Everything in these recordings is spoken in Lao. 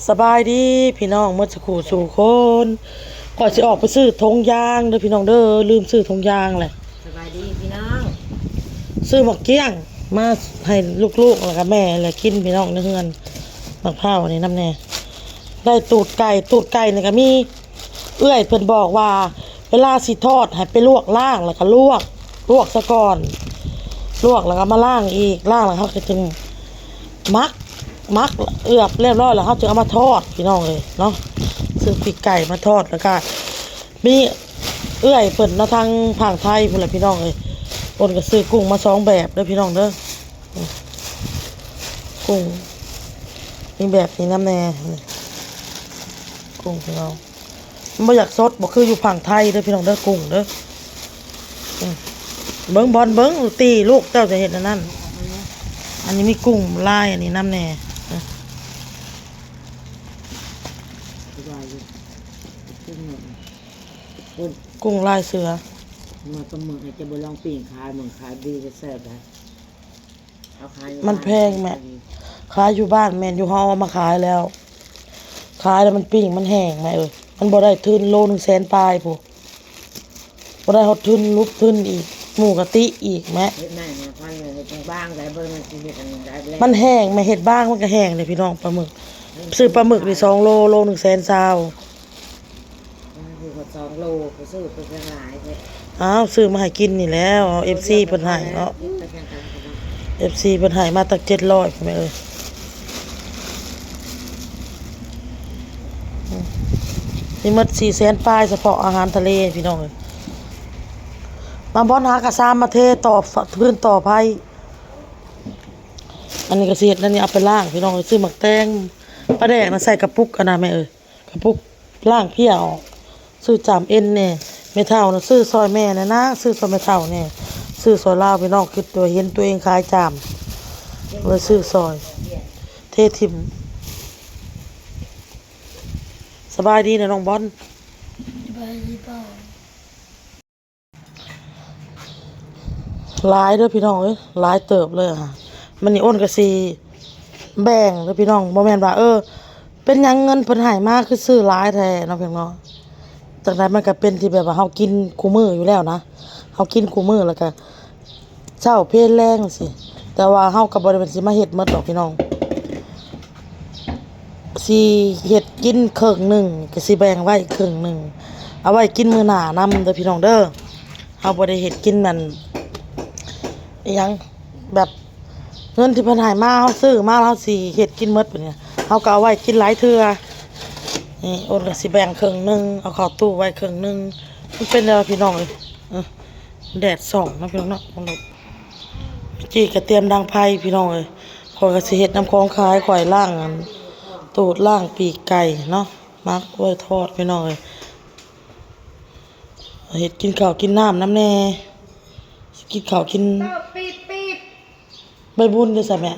ສະບາຍດີພີ່ນ້ອງໝົດສູ່ຄູ່ສູ່ຄົນ. ຂ້ອຍຊິອອກໄປຊື້ຖົງຢາງເດີພີ່ນ້ອງເດີ, ລືມຊື້ຖົງຢາງແຫຼະ. ສະບາຍດີພີ່ນ້ອງ. ຊື້ໝາກກ້ຽງມາໃຫ້ລູກໆ ແລ້ວກະແມ່ແຫຼະກິນພີ່ນ້ອງໃນເຮືອນ. ໝາກພ້າວນີ້ນຳແດ່. ໄດ້ຕູດໄກ່, ຕູດໄກ່ນີ້ກະມີ ເອື້ອຍເພິ່ນບອກວ່າ ເວລາຊິທອດໃຫ້ໄປລວກລ້າງ ແລ້ວກະລວກ, ລວກສາກ່ອນ, ລວກແລ້ວກະມາລ້າງອີກ, ລ້າງແລ້ວເຮົາກະຈຶ່ງໝັກ, ໝັກເອືອບລຽບຮ້ອຍແລ້ວເຮົາຈຶ່ງເອົາມາທອດພີ່ນ້ອງເອີຍເນາະ. ຊື້ປີກໄກ່ມາທອດ ແລ້ວກະມີເອື້ອຍເພິ່ນເນາະ ທາງຝັ່ງໄທພຸ້ນແຫຼະພີ່ນ້ອງເອີຍ, ເພິ່ນກະຊື້ກຸ້ງມາສອງແບບເດີພີ່ນ້ອງເດີ. ກຸ້ງມີແບບນີ້ນຳແດ່ ກຸ້ງພີ່ນ້ອງ. ມັນບໍ່ຢາກສົດ ບໍ່ຄືຢູ່ຝັ່ງໄທເດີພີ່ນ້ອງເດີ ກຸ້ງເດີ. ອືມ ເບິ່ງບອນເບິ່ງ ຕີລູກເຈົ້າຈະເຮັດອັນນັ້ນ. ອັນນີ້ມີກຸ້ງລາຍອັນນີ້ນຳແດ່. ອືມ ກຸ້ງລາຍເສືອ. ເມື່ອປາໝຶກນີ້ຈະບໍ່ລອງປີ້ງຂາຍ ເບິ່ງຂາຍດີຈະແຊບໄດ. ມັນແພງແມ່. ຂາຍຢູ່ບ້ານແມ່ນຢູ່ ເຮົາເອົາມາຂາຍແລ້ວ ຂາຍແລ້ວມັນປີ້ງ ມັນແຫ້ງແມ່ເອີຍ. ມັນບໍ່ໄດ້ທຶນ ໂລໜຶ່ງແສນປາຍພຸ້ນ, ບໍ່ໄດ້ຮອດທຶນ ຫຼຸບທຶນອີກ ໝູ່ກະຕິອີກແມ່. ເຮັດໃໝ່ນະ ພັນເຮັດບາງໆ ໄດ້ເບິ່ງມັນຊິເຮັດອັນໃດແລ້ວ. ມັນແຫ້ງແມ່ ເຮັດບາງມັນກະແຫ້ງເດ້ພີ່ນ້ອງ. ປາໝຶກ ຊື້ປາໝຶກນີ້ສອງໂລ ໂລໜຶ່ງແສນຊາວ. ມັນຢູ່ກັບສອງໂລ ກໍຊື້ໄປຈັ່ງຫຼາຍແທ້. ອ້າວ ຊື້ມາໃຫ້ກິນນີ້ແຫຼະ ເອັຟຊີເພິ່ນໃຫ້ເນາະ. ເອັຟຊີເພິ່ນໃຫ້ມາຕັ້ງເຈັດຮ້ອຍພຸ້ນແມ່ເອີຍ. ອືມ ນີ້ໝົດສີ່ແສນປາຍ ສະເພາະອາຫານທະເລພີ່ນ້ອງເອີຍ. ມາບ່ອນຫາກະຊາມມາເທຕໍ່ ຟ- ພື້ນຕໍ່ໄພ. ອັນນີ້ກະຊິເຮັດ ອັນນີ້ເອົາໄປລ້າງພີ່ນ້ອງເອີຍ. ຊື້ໝາກແຕງ ປາແດກນະໃສ່ກະປຸກອັນນະແມ່ເອີຍ. ກະປຸກລ້າງເພຍອອກ. ຊື້ຈາມເອັນແດ່. ແມ່ເຖົ້ານະຊື້ຊ່ອຍແມ່ແດ່ນາ, ຊື້ຊ່ອຍແມ່ເຖົ້າແດ່, ຊື້ຊ່ອຍລາວພີ່ນ້ອງ. ຄິດວ່າເຫັນຕົວເອງຂາຍຈາມ ເລີຍຊື້ຊ່ອຍ ເທຖິ້ມ. ສະບາຍດີນະນ້ອງບອນ. ສະບາຍດີປ້າ. ຫຼາຍເດີພີ່ນ້ອງເອີຍ ຫຼາຍເຕີບເລີຍ. ມື້ນີ້ອ້ນກະຊິແບ່ງເດີພີ່ນ້ອງ. ບໍ່ແມ່ນວ່າ ເອີ ເປັນຫຍັງເງິນເພິ່ນໃຫ້ມາຄືຊື້ຫຼາຍແທ້ເນາະພີ່ນ້ອງເນາະ. ຈັ່ງໃດມັນກະເປັນທີ່ແບບວ່າເຮົາກິນຄູ່ມື້ຢູ່ແລ້ວນະ, ເຮົາກິນຄູ່ມື້ ແລ້ວກະເຊົ້າເພນແລງຊີ້. ແຕ່ວ່າເຮົາກະບໍ່ໄດ້ແມ່ນຊິມາເຮັດໝົດດອກພີ່ນ້ອງ. ຊິເຮັດກິນເຄິ່ງໜຶ່ງ ກະຊິແບ່ງໄວ້ເຄິ່ງໜຶ່ງ ເອົາໄວ້ກິນມື້ໜ້ານຳເດີພີ່ນ້ອງເດີ. ເຮົາບໍ່ໄດ້ເຮັດກິນນັ້ນ ອີຫຍັງ ແບບເງິນທີ່ເພິ່ນໃຫ້ມາ ເຮົາຊື້ມາ ເຮົາຊິເຮັດກິນໝົດບາດນີ້ ເຮົາກະເອົາໄວ້ກິນຫຼາຍເທື່ອ. ນີ້ ໂອນກະຊິແບ່ງເຄິ່ງໜຶ່ງ ເອົາເຂົ້າຕູ້ໄວ້ເຄິ່ງໜຶ່ງ. ມັນເປັນແນວໃດພີ່ນ້ອງເອີຍ ເອີ ແດດສ່ອງເນາະພີ່ນ້ອງເນາະ. ເມື່ອກີ້ກະຕຽມດັງໄຟພີ່ນ້ອງເອີຍ. ຂ້ອຍກະຊິເຮັດນຳຂອງຂາຍ ຂ້ອຍລ້າງອັນ ຕູດລ້າງປີກໄກ່ເນາະ ໝັກໄວ້ທອດພີ່ນ້ອງເອີຍ. ເຮັດກິນເຂົ້າກິນນ້ຳນຳແດ່ ຊິກິນເຂົ້າກິນ ໃບບຸນເດ້ຊະແມ່.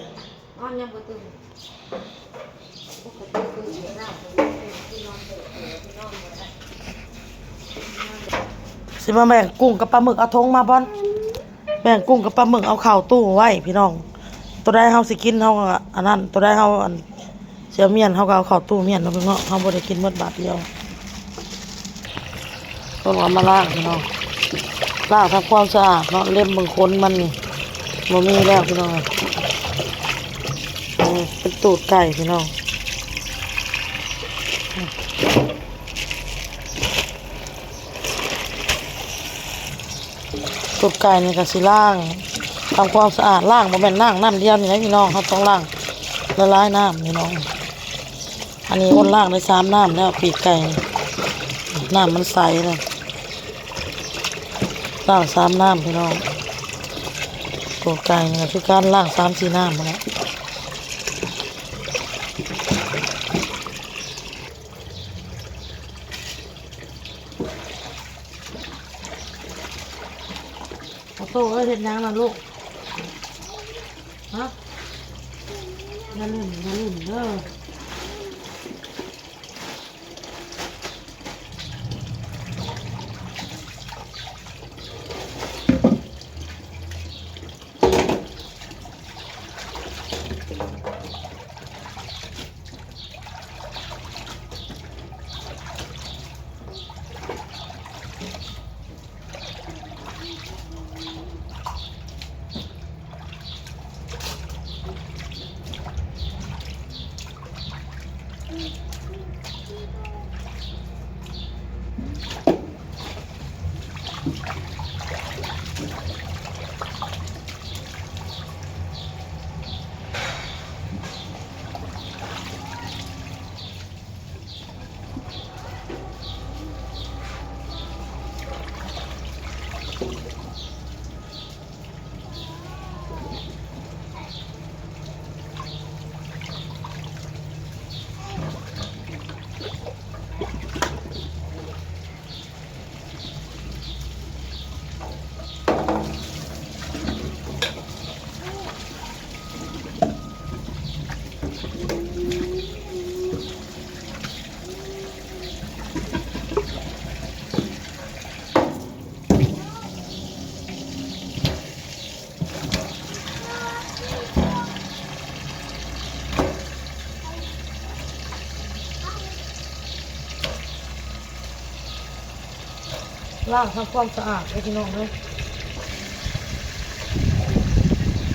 ຊິມາແບ່ງກຸ້ງກັບປາໝຶກ ເອົາຖົງມາບ່ອນ ແບ່ງກຸ້ງກັບປາໝຶກ ເອົາເຂົ້າຕູ້ໄວ້ພີ່ນ້ອງ. ໂຕໃດເຮົາຊິກິນເຮົາກະອັນນັ້ນ ໂຕໃດເຮົາອັນຊິເອົາມ້ຽນ ເຮົາກະເອົາເຂົ້າຕູ້ມ້ຽນເນາະພີ່ນ້ອງ. ເຮົາບໍ່ໄດ້ກິນໝົດບາດດຽວ. ເພິ່ນເອົາມາລ້າງພີ່ນ້ອງ ລ້າງທຳຄວາມສະອາດເນາະ. ເລັມເບິ່ງຂົນມັນນີ້ ບໍ່ມີແລ້ວພີ່ນ້ອງເອີຍ. ເປັນຕູດໄກ່ພີ່ນ້ອງ ຕູດໄກ່ນີ້ກະຊິລ້າງທຳຄວາມສະອາດ. ລ້າງບໍ່ແມ່ນລ້າງນ້ຳດຽວນີ້ນະພີ່ນ້ອງ ເຮົາຕ້ອງລ້າງຫຼາຍໆນ້ຳພີ່ນ້ອງ. ອັນນີ້ອ້ນລ້າງໄດ້ສາມນ້ຳແລ້ວ ປີກໄກ່ ນ້ຳມັນໃສແລ້ວ. ລ້າງສາມນ້ຳພີ່ນ້ອງ. ໂຕໄກ່ນີ້ຄືກັນ ລ້າງສາມສີ່ນ້ຳຫັ້ນແຫຼະ. ໂຕເອີຍ ເຮັດຫຍັງນະລູກ? ຮະ? ຢ່າຫຼິ້ນ ຢ່າຫຼິ້ນເດີ. ເ ລ້າງທຳຄວາມສະອາດເດີພີ່ນ້ອງເດີ.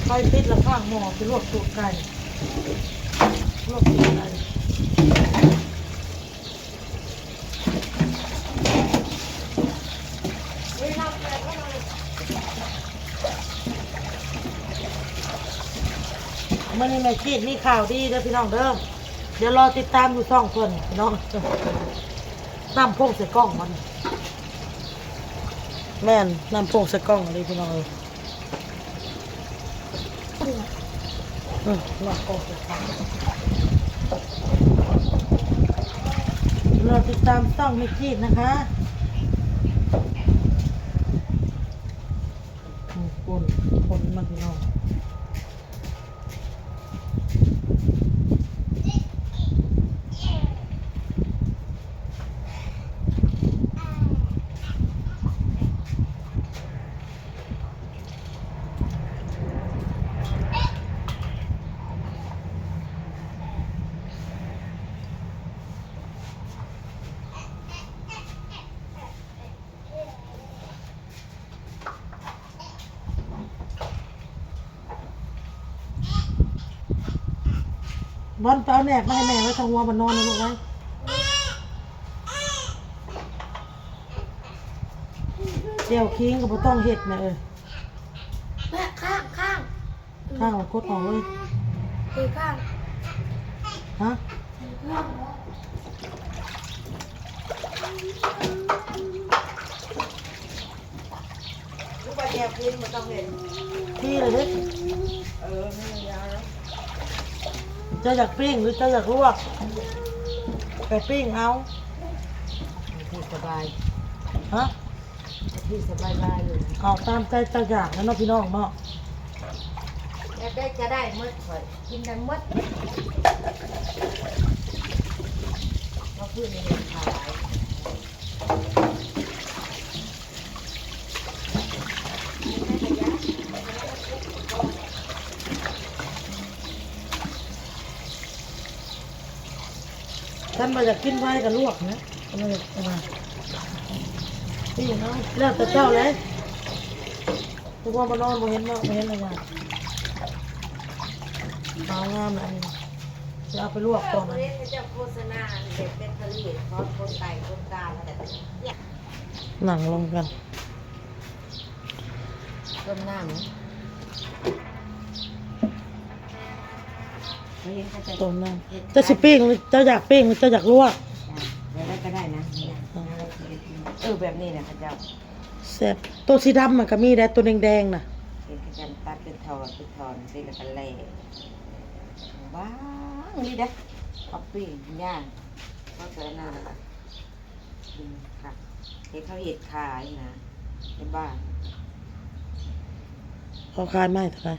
ໄຟຕິດແລ້ວຄ້າງໝໍ້ ໄປລວກຕູດໄກ່ ລວກຕູດໄກ່. ມື້ນີ້ແມ່ຈີດມີຂ່າວດີເດີພີ່ນ້ອງເດີ. ດຽວລໍຕິດຕາມຢູ່ຊ່ອງເພິ່ນພີ່ນ້ອງ. ນ້ຳພົງໃສ່ກ້ອງມັນ ແມ່ນ ນ້ຳພົງໃສ່ກ້ອງເລີຍພີ່ນ້ອງເອີຍ. ເອີ ລອກອອກໄປຟັງ ລໍຕິດຕາມຊ່ອງແມ່ຈີດນະຄະ. ຄົນ ຄົນມັນພີ່ນ້ອງ. ບອນ ໄປເອົາແໜບມາໃຫ້ແມ່ໄວ້ທາງຫົວບ່ອນນອນນະລູກເອີຍ. ແຈ່ວຄີງກໍບໍ່ຕ້ອງເຮັດແມ່ເອີຍ. ແມ່ ຄ້າງ ຄ້າງ ຂ້າງ ກົດອອກເລີຍ ຄືຂ້າງ ຮະ ຫຼືວ່າແຈ່ວກິນບໍ່ຕ້ອງເຮັດ ທີ່ລະເຮັດ ເອີ ແມ່ນແລ້ວ ເຈົ້າຢາກປີ້ງ ຫຼື ເຈົ້າຢາກລວກ ໄປປີ້ງເອົາ ທີ່ສະບາຍ ຮະ. ທີ່ສະບາຍໆ ເອົາຕາມໃຈເຈົ້າຢາກນະເນາະ ພີ່ນ້ອງເນາະ. ແບບໃດກະໄດ້ໝົດ ຂ້ອຍກິນໄດ້ໝົດ ເພາະຄືນີ້ຂາຍ. ຄັນວ່າຢາກກິນໄວກໍລວກນະ ອັນນັ້ນ ອັນນັ້ນ ປີ້ງເອົາ ແລ້ວແຕ່ເຈົ້າແຫຼະ. ຄືວ່າມານອນບໍ່ເຫັນເນາະ ບໍ່ເຫັນລະຫຍັງ ຂາວງາມລະ ອັນນີ້ ຊິເອົາໄປລວກກ່ອນ ເຂົາເຈົ້າໂຄສະນາແບບແບັດເຕີຣີຂອງຄົນໄກຄົນກາງ ນັ່ງລົງກັນ. ຕົ້ມນ້ຳ ເຫັນເຂົາເຈົ້າ ຕົ້ມນ້ຳ ເຈົ້າຊິປີ້ງ ເຈົ້າຢາກປີ້ງ ເຈົ້າຢາກລວກ ແບບໃດກໍໄດ້ນະ ເອີ ແບບນີ້ນະ ເຂົາເຈົ້າແຊບ. ໂຕສີດຳມັນກໍມີໄດ໋ ໂຕແດງໆ ນະ ເຫັນເຂົາເຈົ້າຕັດເປັນທ່ອນເປັນທ່ອນ ເປັນແລ້ວກໍແລ່ ບາງນີ້ເດ້ ເອົາປີ້ງຍ່າງ ເຂົາກໍອັນນັ້ນ ເຫັນເຂົາເຮັດຂາຍນະ ເຫັນບໍ່ ເຂົາຂາຍໄມ້ເທົ່າໃດ?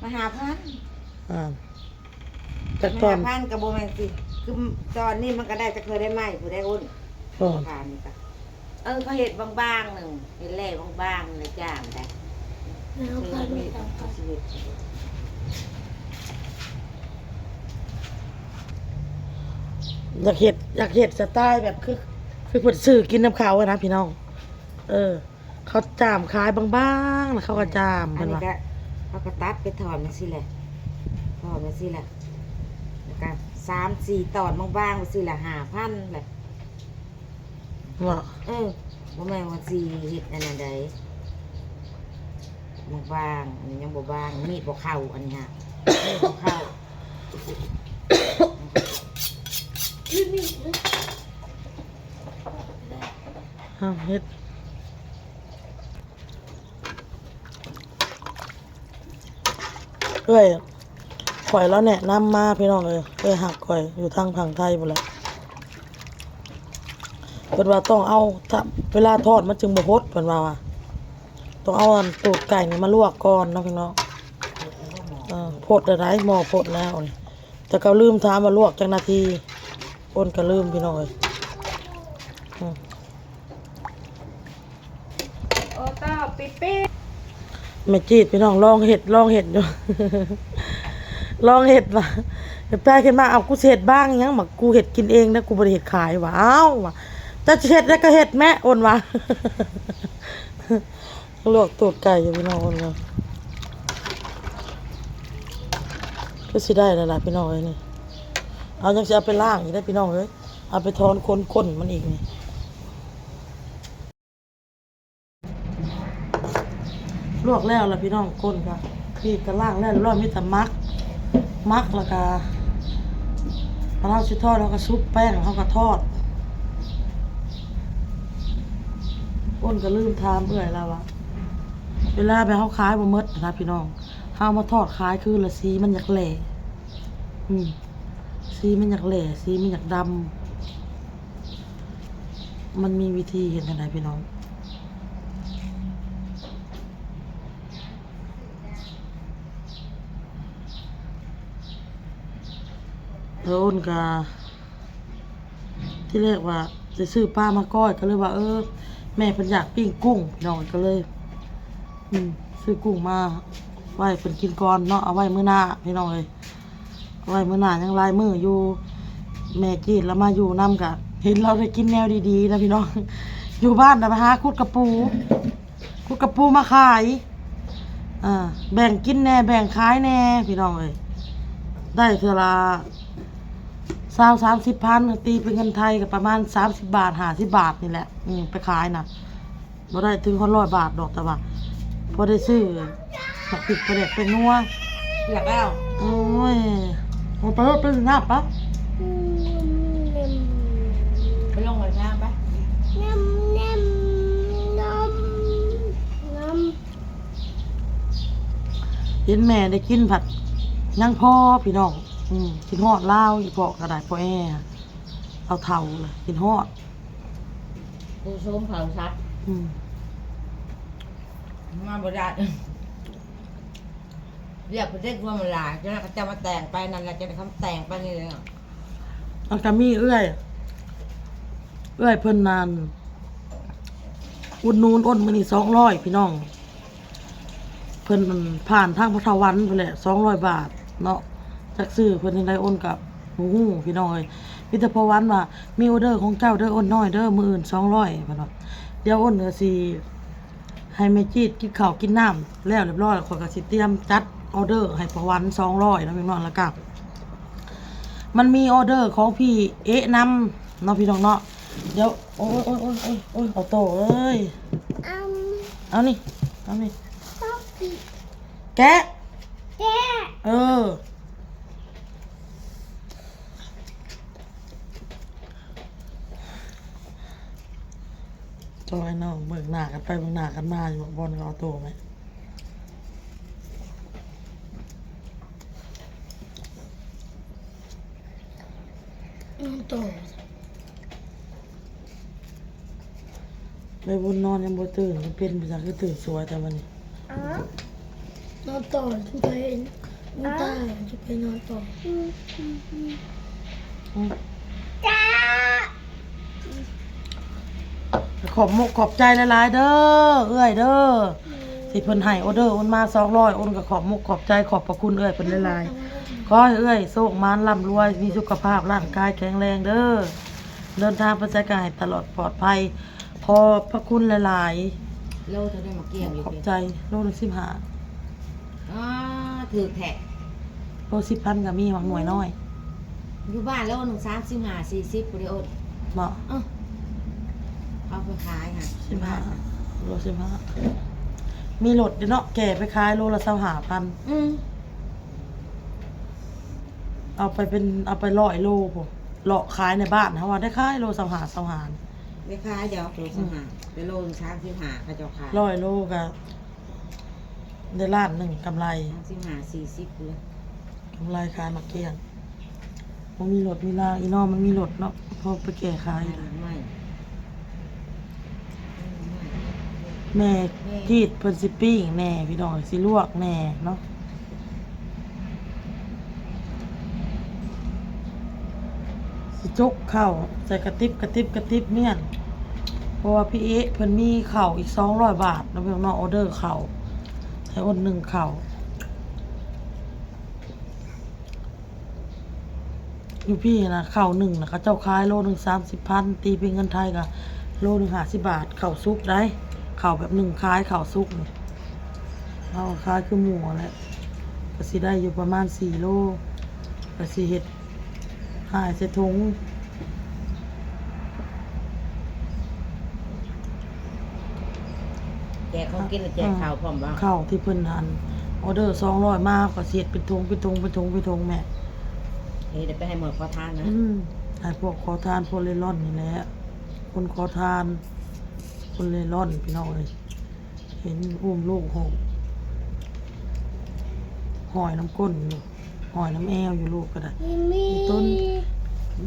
ມາຫ້າພັນ ອ່າ ຈັກຕອນ ມາຫ້າພັນກໍບໍ່ແມ່ນຊິ ຄືຕອນນີ້ມັນກໍໄດ້ ຈັກເທື່ອໄດ້ໄມ້ຜູ້ໃດໂອນ ຕອນ ຂາຍນີ້ກະ ເອີ ເຂົາເຮັດບາງໆ ໜຶ່ງ ເຮັດແລ່ບາງໆ ແລ້ວຈ້າງໄດ້ ເອີ ເຂົາເຮັດ ຢາກເຮັດ ຢາກເຮັດສະໄຕລ໌ແບບຄື ຄືເພິ່ນຊື້ກິນນຳເຂົາຫັ້ນນະພີ່ນ້ອງ ເອີ ເຂົາຈ້າມຂາຍບາງໆ ແລ້ວເຂົາກໍຈ້າມ ອັນນີ້ ເພິ່ນວ່າ ກໍ ເຂົາກໍຕັດໄປທ່ອນຈັ່ງຊີ້ແຫຼະ ທ່ອນຈັ່ງຊີ້ແຫຼະ ແລ້ວກໍສາມສີ່ຕອນບາງໆ ວ່າຊີ້ລະ ຫ້າພັນແຫຼະ ເນາະ. ເອີ ບໍ່ແມ່ນວ່າຊິເຮັດອັນນັ້ນໃດ ບາງໆ ອັນນີ້ຍັງບໍ່ບາງ ມີດບໍ່ເຂົ້າ ອັນນີ້ຫາ ມີດບໍ່ເຂົ້າ ເອົາເຮັດ. ເອື້ອຍຂ້ອຍລາວແນະນຳມາພີ່ນ້ອງເອີຍ ເອື້ອຍຮັກຂ້ອຍຢູ່ທາງຝັ່ງໄທພຸ້ນແຫຼະ ເພິ່ນວ່າຕ້ອງເອົາ ຖ້າເວລາທອດມັນຈຶ່ງບໍ່ຫົດ ເພິ່ນວ່າ ວ່າຕ້ອງເອົາອັນຕູດໄກ່ນີ້ມາລວກກ່ອນເນາະພີ່ນ້ອງ. ເອີ ພົດແລ້ວໃດ ໝໍ້ພົດແລ້ວນີ້ ແຕ່ກໍລືມຖາມວ່າລວກຈັກນາທີ ອ້ນກໍລືມພີ່ນ້ອງເອີຍ ອືມ. ໂອຕາປິປິ ແມ່ຈີດພີ່ນ້ອງ ລອງເຮັດ ລອງເຮັດຢູ່ ລອງເຮັດວ່າ ແປຂຶ້ນມາ ເອົາ ກູຊິເຮັດບາງຫຍັງ ມາ ກູເຮັດກິນເອງນະ ກູບໍ່ໄດ້ເຮັດຂາຍວ່າ ອ້າວວ່າ ເຈົ້າຊິເຮັດແລ້ວກໍເຮັດແມະ ອ້ນວ່າ ລວກຕູດໄກ່ຢູ່ພີ່ນ້ອງ ອ້ນວ່າ ຄືຊິໄດ້ແລ້ວລະພີ່ນ້ອງເອີຍນີ້ ເອົາ ຍັງຊິເອົາໄປລ້າງອີກເດ້ພີ່ນ້ອງເອີຍ ເອົາໄປຖອນຂົນ ຂົນມັນອີກນີ້. ລວກແລ້ວລະພີ່ນ້ອງ ກົ້ນກະ ປີກກະລ້າງແລ້ວຮຽບຮ້ອຍ ມີແຕ່ໝັກ ໝັກແລ້ວກະ ບາດເຮົາຊິທອດ ເຮົາກະຊຸບແປ້ງ ເຮົາກະທອດ. ກົ້ນກະລືມຖາມເອື້ອຍລາວວ່າ ເວລາແບບເຮົາຂາຍບໍ່ໝົດນະພີ່ນ້ອງ ເຮົາເອົາມາທອດຂາຍຄືລະ ສີມັນຢາກແຫຼ້ ອືມ ສີມັນຢາກແຫຼ້ ສີມັນຢາກດຳ. ມັນມີວິທີເຮັດຈັ່ງໃດພີ່ນ້ອງ? ໂດນກະ ທີແລກວ່າຈະຊື້ປາມາກ້ອຍ ກໍເລີຍວ່າ ເອີ ແມ່ເພິ່ນຢາກປີ້ງກຸ້ງ ພີ່ນ້ອງ ກໍເລີຍ ອືມ ຊື້ກຸ້ງມາໄວ້ເພິ່ນກິນກ່ອນເນາະ ເອົາໄວ້ມື້ໜ້າ ພີ່ນ້ອງເອີຍ. ໄວ້ມື້ໜ້າ ຍັງຫຼາຍມື້ຢູ່ ແມ່ຈີດລາວມາຢູ່ນຳ ກະເຫັນລາວໄດ້ກິນແນວດີໆ ນະພີ່ນ້ອງ. ຢູ່ບ້ານນະ ໄປຫາຂຸດກະປູ ຂຸດກະປູມາຂາຍ ອ່າ ແບ່ງກິນແດ່ ແບ່ງຂາຍແດ່ ພີ່ນ້ອງເອີຍ. ໄດ້ເທື່ອລະຊາວສາມສິບພັນ ຕີເປັນເງິນໄທກະປະມານສາມສິບບາດ ຫ້າສິບບາດນີ້ແຫຼະ ອືມ ໄປຂາຍນະ. ບໍ່ໄດ້ເຖິງຮອດຮ້ອຍບາດດອກ ແຕ່ວ່າພໍໄດ້ຊື້ໝາກພິກ ປາແດກ ແປ້ງນົວ ຢາກແລ້ວ. ໂອ້ຍ ໂອ້ຍ ໄປເຮີ້ ໄປໜ້າປະ ອືມ ໄປລົງໄປນ້ຳປະ ນ້ຳ ນ້ຳ ນ້ຳ ນ້ຳ. ເຫັນແມ່ໄດ້ກິນພັດຍັງພໍ ພີ່ນ້ອງ ອືມ ຄິດຮອດລາວ ອີພໍ່ກະໄດ້ ພໍ່ແອ ລາວເຖົ້າລະ ຄິດຮອດ. ຜູ້ຊົມເຜົ່າສັດ ອືມ ມາບໍ່ໄດ້ ວຽກເພິ່ນເດັກ ຄວາມຫຼາຍ ຈະນັ້ນເຂົາເຈົ້າມາແຕ່ງໄປນັ້ນແຫຼະ ຈະໄດ້ຄຳແຕ່ງໄປນີ້ແຫຼະ. ແລ້ວກະມີເອື້ອຍ ເອື້ອຍເພິ່ນນັ້ນ ອຸດໜູນອ້ນມື້ນີ້ສອງຮ້ອຍ ພີ່ນ້ອງ. ເພິ່ນຜ່ານທາງພໍ່ເຖົ້າວັນພຸ້ນແຫຼະ ສອງຮ້ອຍບາດເນາະ ຈັກຊື້ເພິ່ນຈັ່ງໃດ ອ້ນກະບໍ່ຮູ້ພີ່ນ້ອງເອີຍ. ມີແຕ່ພໍ່ວັນວ່າ ມີອໍເດີຂອງເຈົ້າເດີ ອ້ນນ້ອຍເດີ ມື້ອື່ນສອງຮ້ອຍ ເພິ່ນວ່າ. ດຽວອ້ນກະຊິໃຫ້ແມ່ຈີດກິນເຂົ້າກິນນ້ຳແລ້ວລຽບຮ້ອຍ ຂ້ອຍກະຊິຕຽມຈັດອໍເດີໃຫ້ພໍ່ວັນສອງຮ້ອຍເນາະ ພີ່ນ້ອງ. ແລ້ວກະມັນມີອໍເດີຂອງພີ່ເອະນຳເນາະ ພີ່ນ້ອງເນາະ. ດຽວ ໂອ້ຍ ໂອ້ຍ ໂອ້ຍ ໂອ້ຍ ໂອ້ຍ ອໍໂຕ້ເອີຍ ເອົານີ້ ເອົານີ້ ແກະ ແກະ ເອີ ຈອຍນ້ອງເບິ່ງໜ້າກັນໄປເບິ່ງໜ້າກັນມາຢູ່ ບ່ອນກັບອໍໂຕ້ແມະ. ນອນຕໍ່ ໄປບຸນນອນຍັງບໍ່ຕື່ນ ເປັນໄປຈັ່ງຄືຕື່ນສວຍແຕ່ມື້ນີ້. ນອນຕໍ່ ຈຸໄປ ນ້ຳຕາ ຈຸໄປນອນຕໍ່. ຂອບມຸກຂອບໃຈຫຼາຍໆເດີ ເອື້ອຍເດີ ທີ່ເພິ່ນໃຫ້ອໍເດີອ້ນມາສອງຮ້ອຍ ອ້ນກໍຂອບມຸກຂອບໃຈ ຂອບພະຄຸນເອື້ອຍເພິ່ນຫຼາຍໆ. ຂໍໃຫ້ເອື້ອຍໂຊກໝານລ່ຳລວຍ ມີສຸຂະພາບຮ່າງກາຍແຂງແຮງເດີ ເດີນທາງໄປໃສກໍໃຫ້ຕະຫຼອດປອດໄພ. ຂອບພະຄຸນຫຼາຍໆ. ໂລເທົ່າໃດໝາກກ້ຽງຢູ່ ຂອບໃຈ. ໂລລະສິບຫ້າ. ອ້າ ຖືກແທ້. ໂລສິບພັນກໍມີ ໝາກໜ່ວຍນ້ອຍ. ຢູ່ບ້ານໂລໜຶ່ງສາມສິບຫ້າ ສີ່ສິບພຸ້ນເດ້. ເນາະ ເອີ ເອົາໄປຂາຍຫັ້ນ ສິບຫ້າ ໂລສິບຫ້າ. ມີລົດເດ້ເນາະ ແກ່ໄປຂາຍໂລລະຊາວຫ້າພັນ. ອືມ ເອົາໄປເປັນ ເອົາໄປຮ້ອຍໂລພຸ້ນ ເລາະຂາຍໃນບ້ານເຮົາວ່າໄດ້ຂາຍໂລຊາວຫ້າ ຊາວຫ້າ ໄດ້ຂາຍດອກໂລຊາວຫ້າ ອືມ ໄປໂລສາມສິບຫ້າ ເຂົາເຈົ້າຂາຍ ຮ້ອຍໂລກະ ໄດ້ລ້ານໜຶ່ງກຳໄລ ສາມສິບຫ້າ ສີ່ສິບພຸ້ນລະ ກຳໄລຂາຍໝາກກ້ຽງ. ບໍ່ມີລົດມີລາ ອີນ້ອງມັນມີລົດເນາະ ພໍໄປແກ່ຂາຍ. ແມ່ ແມ່ ກີດເພິ່ນຊິປີ້ງແດ່ພີ່ນ້ອງ ຊິລວກແດ່ເນາະ. ຊິຈົກເຂົ້າໃສ່ກະຕິບ ກະຕິບ ກະຕິບມ້ຽນ ເພາະວ່າພີ່ເອະເພິ່ນມີເຂົ້າອີກສອງຮ້ອຍບາດເນາະ ພີ່ນ້ອງເນາະ ອອເດີເຂົ້າ ໃຫ້ອົນໜຶ່ງເຂົ້າ. ຢູ່ພີ້ນະ ເຂົ້າໜຶ່ງນະ ເຂົາເຈົ້າຂາຍໂລໜຶ່ງສາມສິບພັນ ຕີເປັນເງິນໄທກະໂລໜຶ່ງຫ້າສິບບາດ ເຂົ້າສຸກໄດ໋ ເຂົ້າແບບໜຶ່ງຂາຍ ເຂົ້າສຸກນີ້ ເຮົາຂາຍຄືໝູ່ຫັ້ນແຫຼະ ກະຊິໄດ້ຢູ່ປະມານສີ່ໂລ ກະຊິເຮັດ ຫາຍໃສ່ຖົງ ແຈກຂອງກິນ ແຈກເຂົ້າພ້ອມບໍ່? ເຂົ້າທີ່ເພິ່ນອັນ ອອເດີສອງຮ້ອຍມາ ເຂົາຊິເຮັດເປັນຖົງ ເປັນຖົງ ເປັນຖົງ ເປັນຖົງແມ່ ເຮັດໄດ້ໄປໃຫ້ໝົດຂໍທານນະ. ອືມ ໃຫ້ພວກຂໍທານ ພວກເລ່ລ່ອນນີ້ແຫຼະ ຄົນຂໍທານ ຄົນເລ່ລ່ອນ ພີ່ນ້ອງເອີຍ. ເຫັນອຸ້ມລູກຫົກ ຫ້ອຍນຳກົ້ນຢູ່ ຫ້ອຍນຳແອວຢູ່ ລູກກະໄດ້. ອີຕົ້ນ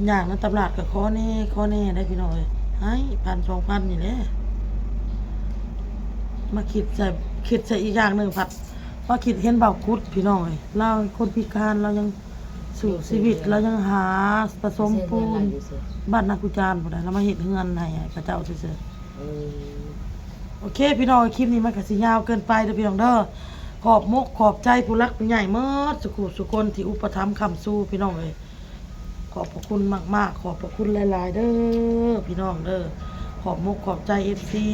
ຍ່າງນຳຕະຫຼາດກະຂໍແດ່ ຂໍແດ່ໄດ໋ພີ່ນ້ອງເອີຍ ໃຫ້ພັນສອງພັນນີ້ແຫຼະ. ມາຄິດໃສ່ ຄິດໃສ່ອີກຢ່າງໜຶ່ງພັດ ມາຄິດເຫັນບ່າວກຸດ ພີ່ນ້ອງເອີຍ ລາວຄົນພິການ ລາວຍັງ ສູ້ຊີວິດ ລາວຍັງຫາປະສົມປູນ ບ້ານນາຄູຈານພຸ້ນນະ ລາວມາເຮັດເຮືອນໃຫ້ເຂົາເຈົ້າຊື່ໆ. ເອີ ໂອເຄພີ່ນ້ອງ ຄລິບນີ້ມັນກະຊິຍາວເກີນໄປເດີພີ່ນ້ອງເດີ. ຂອບມົກຂອບໃຈຜູ້ຫຼັກຜູ້ໃຫຍ່ໝົດສຸຄູ່ສຸຄົນທີ່ອຸປະຖຳຄ້ຳຊູພີ່ນ້ອງເອີຍ ຂອບພະຄຸນມາກໆ ຂອບພະຄຸນຫຼາຍໆເດີພີ່ນ້ອງເດີ. ຂອບມົກຂອບໃຈເອັຟຊີ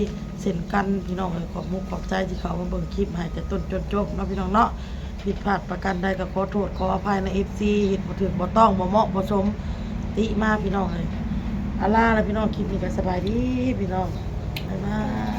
ເຊັ່ນກັນພີ່ນ້ອງເອີຍ ຂອບມົກຂອບໃຈທີ່ເຂົ້າມາເບິ່ງຄລິບໃຫ້ແຕ່ຕົ້ນຈົນຈົບເນາະພີ່ນ້ອງເນາະ. ຜິດພາດປະການໃດກະຂໍໂທດຂໍອະໄພນະເອັຟຊີ ເຮັດບໍ່ຖືກບໍ່ຕ້ອງ ບໍ່ເໝາະບໍ່ສົມ ຕິມາພີ່ນ້ອງເອີຍ. ອາລາລະພີ່ນ້ອງ ຄລິບນີ້ກະສະບາຍດີພີ່ນ້ອງ ບາຍບາຍ.